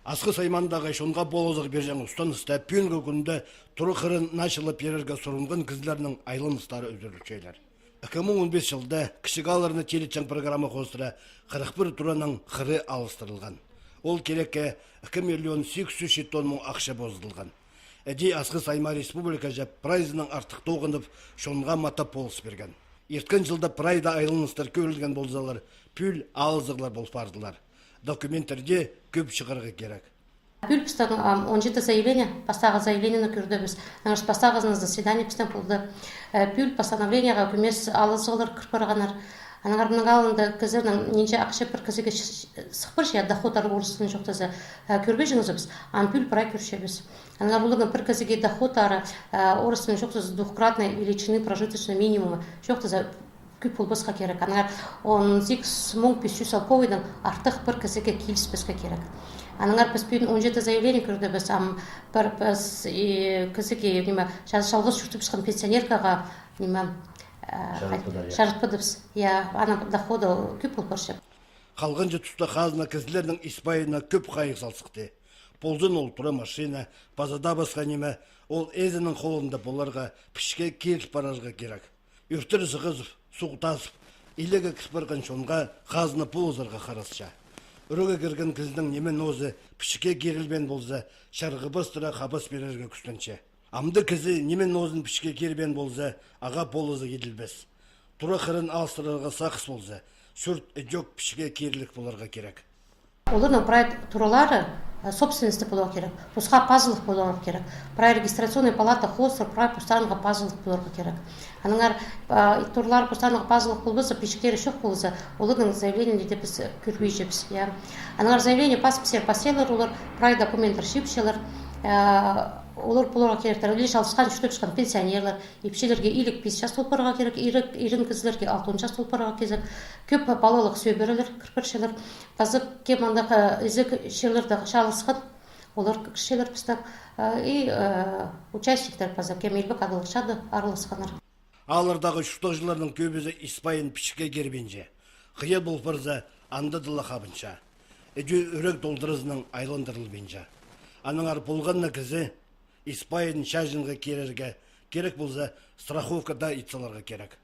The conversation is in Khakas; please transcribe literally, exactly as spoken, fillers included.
Асхыс аймаандағы чонға полызығ пирҷең устаныста пӱӱнгі кӱнде тура хырын начала пирерге сурынған кізілернің айланыстары ӱзӱрілчелер. Ікі муң он пис чылда кічіг аалларны тилетчең программа хоостыра хырых пір тураның хыры алыстырылған. Ол кирекке ікі миллион сигіс чӱс читон муң ахча позылған. Іди Асхыс аймаа республикаҷа прайзынаң артых тоғынып, чонға мата полыс пирген. Ирткен чылда прайда айланыстар кӧрілген ползалар, пӱӱл алызығлар пол пардылар. Документтерде кӧп чығарға кирек. Пӱӱл пістің, ам, он читі заявление, пастағы заявлениені кӧрдібіс. Анаң пастағызын заседание пістің полды. Э, пӱӱл постановлениеға кӧмес алызығлар кір парғаннар. Аннаңар мының алнында кізінің нинҷе ахча пір кізіге сых парча, я, доходтары орыс тілін чоохтаза, э, кӧрбеҷеңізібіс, ам пӱӱл прай кӧрчебіс. Аннаңар оларның пір кізіге доходтары, э, орыс тілін чоохтаза, двухкратной величины прожиточного минимума. Чоохтаза, кӧп полбасха кирек. Аннаңар он сигіс муң пис чӱс салковайдаң артых пір кізіге киліспеске кирек. Аннаңар піс пӱӱн он читі заявление кӧрдібіс, ам пір піс, и, кізіге, ниме, ча-, чалғыс чуртапчатхан пенсионеркаға, ниме, э, чаратпадыбыс, я. Я, аның доходы кӧп пол парча. Халғанҷы туста хазна кізілернің ис пайына кӧп хайығ сал сыхты. Ползын ол тура машина, паза даа пасха ниме, ол ээзінің холында поларға, пічікке киріл парарға кирек. Ӧртір сығызып, суғ тазып, илеге кір парған чонға хазна полызарға харасча. Ӱрее кірген кізінің ниме ноозы пічікке кирілбеен полза, чарғы пастыра хабас пирерге кӱстенче. Амды кізі ниме ноозын пічікке кирбеен полза, ағаа полызығ иділбес. Тура хырын алыстырарға сағыс полза, чурт ідӧк пічікке киріліг поларға кирек. Оларның прай туралары, э, собственность поларға кирек, посха пазылығ поларға кирек. Прай регистрационный палата хоостыра прай постарынға пазылығ поларға кирек. Аннаңар, э, туралары постарынға пазылығ полбаза, пічіктері чох полза, оларның заявлениені дее піс кӧрбеҷебіс, я. Аннаңар заявление пазып сер пасчалар, олар прай документтер чыыпчалар, э, олар поларға киректер, или чалғысхан, чуртапчатхан пенсионерлер, ипчілерге илиг пис час тол парарға кирек, ирек, ирен кізілерге алтон час тол парарға кирек, кӧп палалығ сӧбірелер кір парчалар. Паза кем андағ, э, ізіг чирлерде чалғысхан, олар кірчелер пістің, э, и, э, участниктер паза кем илбек адалча даа араласханнар. Ааллардағы чуртағҷыларның кӧбізі ис пайын пічікке кирбинче. Хыйа пол парза, анда даа ла хабынча. Іди ӱрек толдыразынаң айландырылбинча. Аннаңар полған на кізі ис пайын чааҷынға кирерге кирек полза, страховка даа ит саларға кирек.